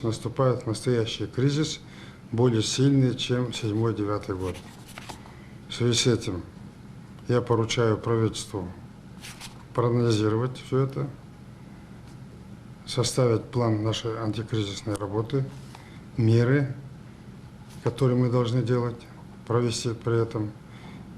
Наступает настоящий кризис, более сильный, чем 7-9 год. В связи с этим я поручаю правительству проанализировать все это, составить план нашей антикризисной работы, меры, которые мы должны делать, провести при этом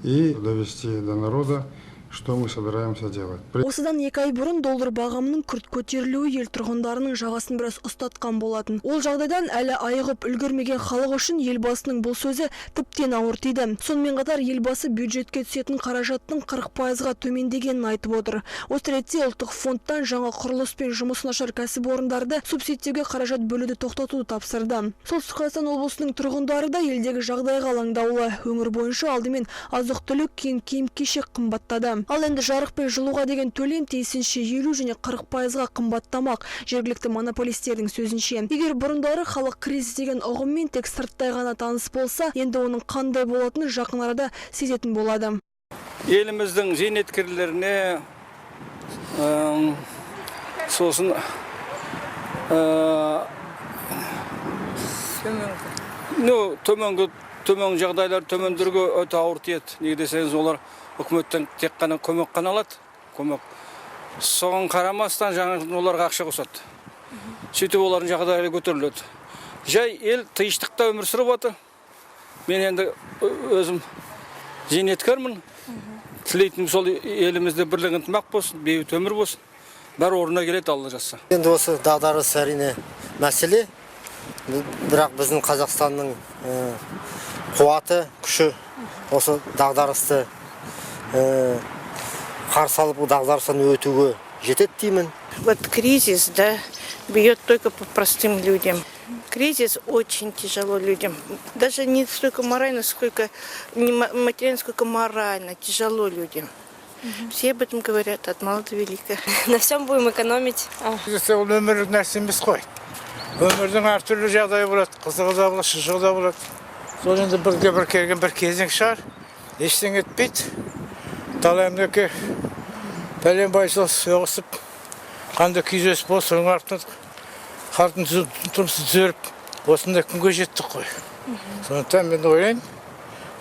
и довести до народа, что мы собираемся делать. Осыдан 2 ай бұрын доллар бағамының күрт көтерілуі ел тұрғындарының жағасын біраз ұстатқан болатын. Ол жағдайдан әлі айығып үлгермеген халық үшін Елбасының бұл сөзі тіптен ауыр тиді. Сонымен қатар Елбасы бюджетке түсетін қаражаттың 40%-ға төмендегенін айтып отыр. Осы ретте Ұлттық фондтан жаңа құрылыс пен жұмысы нашар кәсіпорындарды субсидиялеуге қаражат бөлуді тоқтатуды тапсырды. Солтүстік Қазақстан облысының тұрғындары да елдегі жағдайға алаңдаулы. Өңір бойынша алдымен азық-түлік, кейін киім-кешек қымбаттады. Ал енді жарық пен жылуға деген төлем тиісінше 50 және 40%-ға қымбаттамақ, жергілікті монополистердің сөзінше. Егер бұрындары халық кризис деген ұғыммен тек сырттай ғана таныс болса, енді оның қандай болатынын жақын арада сезетін болады. Еліміздің зейнеткерлеріне, сосын ну, төменгі жағдайлар, төмендерге өте ауыр тиеді. Неге десеңіз, олар үкіметтен тек қана көмек қана алады, көмек. Соған қарамастан жаңа оларға ақша қосады. Сөйтіп олардың жағдайлары көтеріледі. Жай ел тыныштықта өмір сүріп отыр. Мен енді өзім зейнеткермін. Тілейтінім сол, елімізде бірлік, ынтымақ болсын, бейбіт өмір болсын. Бәрі орнына келеді, Алла жазса. Енді осы дағдарыс, әрине, мәселе, бірақ біздің Қазақстанның қуаты, күші осы дағдарысты қарсы алып, дағдарыстан өтуге жетеді деймін. Вот кризис, да, бьет только по простым людям. Кризис очень тяжело людям. Даже не столько морально, сколько не материально, сколько морально тяжело людям. Все об этом говорят, от мала до велика. На всем будем экономить. Кризис ол өмірлік нәрсе емес қой. Өмірдің әртүрлі жағдайы болады, қызығы да болады, шыжығы да болады. Сол енді бірге бір келген бір кезең шығар. Ештеңе етпейді. Талай, пәленбай жыл соғысып, қандай күйзеліс болды, соның артынан халықтың тұрмысы түзеліп, осындай күнге жеттік қой. Сондықтан мен ойлаймын,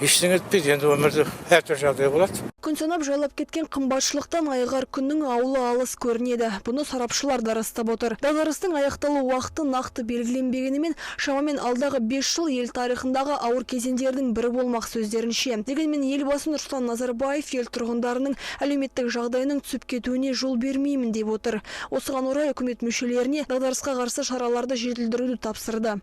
ештеңе етпейді, енді өмірде әртүрлі жағдай болады. Күн санап жайлап кеткен қымбатшылықтан айығар күннің ауылы алыс көрінеді. Бұны сарапшылар да растап отыр. Дағдарыстың аяқталу уақыты нақты белгіленбегенімен, шамамен алдағы 5 жыл ел тарихындағы ауыр кезеңдердің бірі болмақ, сөздерінше. Дегенмен Елбасы Нұрсұлтан Назарбаев ел тұрғындарының әлеуметтік жағдайының түсіп кетуіне жол бермеймін деп отыр. Осыған орай үкімет мүшелеріне дағдарысқа қарсы шараларды жетілдіруді тапсырды.